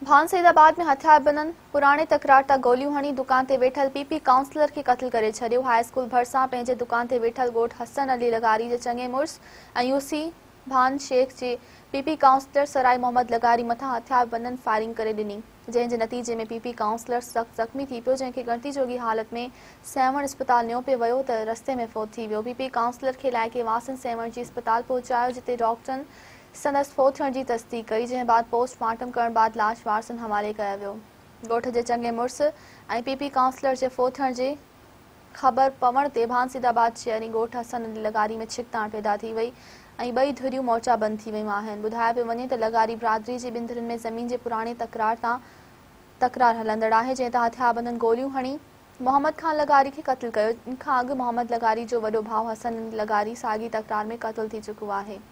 ڀان سيد آباد ۾ هٿياربندن پراڻي تڪرار تان گوليون هڻي دڪان تي ويٺل پي پي ڪائونسلر کي قتل ڪري ڇڏيو. هاء اسڪول ڀرسان پنهنجي دڪان تي ويٺل ڳوٺ حسن علي لغاري جي چڱي مڙس ۽ يوسي ڀان شيخ جي پي پي ڪائونسلر سرائي محمد لغاري مٿان هٿياربندن فائرنگ ڪري ڏني جنهن جي نتيجي ۾ پي پي ڪائونسلر سخت زخمي ٿي پيو جنهن کي ڳڻتي جوڳي حالت ۾ سيوهڻ اسپتال نيو پئي ويو ته رستي ۾ فوت ٿي ويو. پي پي ڪائونسلر کي علائقي واسين سيوهڻ جي اسپتال پهچايو جتي ڊاڪٽرن سندس فوت ٿيڻ جي تصديق ڪئي، جنهن بعد پوسٽ مارٽم ڪرڻ بعد لاش وارثن حوالي ڪيو ويو. ڳوٺ جي چڱي مڙس ۽ پي پي ڪائونسلر جي فوت ٿيڻ جي خبر پوڻ تي ڀانسيد آباد شهري ڳوٺ حسن علي لغاري ۾ ڇڪتاڻ پيدا ٿي وئي ۽ ٻئي ڌريون مورچا بند ٿي ويون آهن. ٻڌايو پيو وڃي ته لغاري برادري جي ٻن ڌرين ۾ زمين جي پراڻي تڪرار تان تڪرار هلندڙ آهي، جنهن تان هٿياربندن گوليون هڻي محمد خان لغاري کي قتل ڪيو. ان کان اڳ محمد لغاري جو وڏو ڀاء حسن علي لغاري ساڳئي تڪرار ۾ قتل ٿي چڪو آهي.